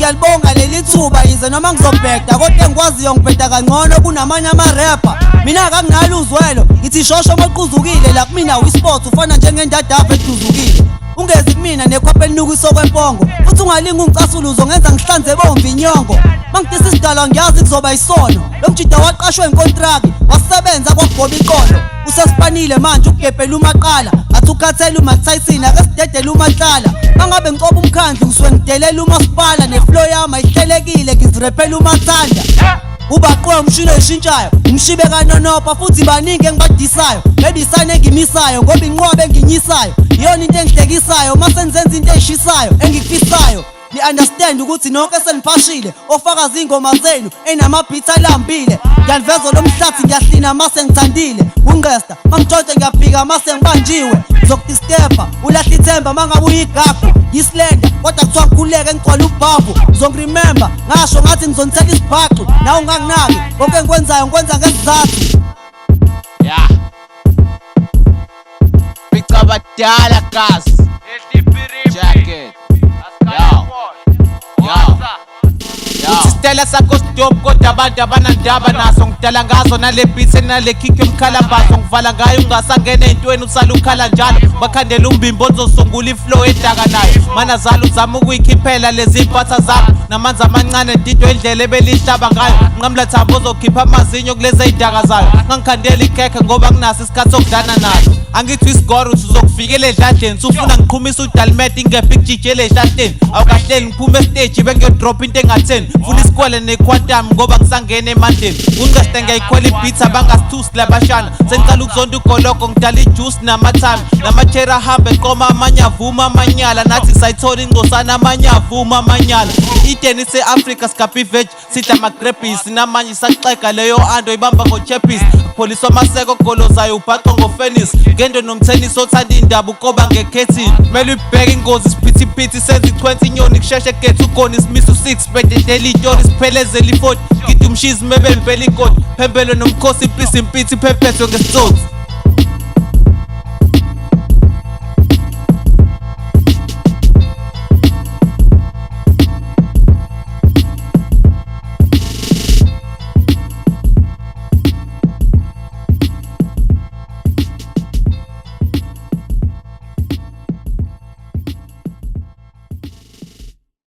Ngiyalibonga leli thuba, yize noma ngizobheda, kodwa engikwaziyo ngibheda kangcono kunamanye amarepha. Mina akanginalo uzwelo, ngithi shosho moquzukile la kumina wisport ufana njengendadavu eduzukile. Ungezi kumina nekhwapha elinuka kwempongo, futhi ungalingi ungicasula, uzongenza ngihlanze bomvu inyongo. Mangidisa isidalwa ngiyazi kuzoba isono. Lo mjida waqashwa inkontraki, wasebenza kwagoba iqolo. Usesipanile manje ugebhela umaqala, athi ukhathele uMaTyson, ake sidedele umahlala. Mangabe ngicoba umkhandlu ngisuke ngidelela umasipala, neflow yami ayihlelekile, ngizirephela umathanda. Ubaqwe umshini oyishintshayo, umshibe kanonopa, futhi baningi engibadisayo. Bebisane engimisayo ngoba inqwabe enginyisayo iyona into engihlekisayo. Uma senizenza into eyishisayo engikufisayo, ni-understand ukuthi nonke seniphashile, ofakazi iy'ngoma zenu enamabhitha alambile. Ngiyaniveza lo mhlathi, ngiyahlina mase ngithandile. Ungqesta mangitshontshe, ngiyaphika mase ngibanjiwe. Ngizokudistebha ulahle ithemba mangabe uyigagu. Ngisilenda kodwa kuthiwa ngikhululeke, ngigcwale ubhavu. Ngizongirememba ngasho ngathi ngizonithela isibhaxu, nawe unganginaki. Konke engikwenzayo ngikwenza ngesizathu. Ya. Picabadala gas. Jacket. Yo. Yo. Uthi sitela sakho stop, kodwa abantu abanandaba naso. Ngidala ngazo nale beat nale kick yomkhalambazo, ngivala ngayo ungasangena ey'ntweni, usale ukhala njalo. Bakhandela umbimbo ozosungula iflow edaka nayo. Manazala uzama ukuyikhiphela lezi mpatha zakho namanzi amancane, didwe indlela ebelihlaba ngayo. Nqamla thambo ozokhipha amazinyo kulezi ey'daka zayo. Ngangikhandela ikhekhe ngoba kunaso isikhathi sokudlana nayo. Angithi isigoro uthi uzokufikela edladleni, sufuna ngiqhumisa udalmet ingephi ikujijele ey'hlahleni. Awukahleli ngiphume esiteji bengiyodrop into engatheni. Funa isikwele nequantum ngoba ngisangena emandleni. Ungqeste ngiyayikhwela ibeats, abangasithusi labashana. Sengicala ukuzonda ugologo, ngidala ijuice namathami namacheri ahambe eqoma, amanye avuma amanyala. Nathi sayithola ingcosana, amanye avuma amanyala. I-Eden ise-Afrika, sigabha iveg, sidla amagrebhisi namanye saxega leyo ando ibamba ngochepis. Pholiswa amaseko ogolozayo, ubhaqo ngofenis ngento nomthenisi othanda iy'ndaba ukoba ngekhethini. Kumele uyibheke ingozi, siphithiphithi senza i-20 inyoni kusheshe gethe ugoni simisa u-6 bededela iy'tori siphelezele i-40 gida umshizi mebempela ikoti phembelo nomkhosi impisi impithi phephethwe ngesitsotsi.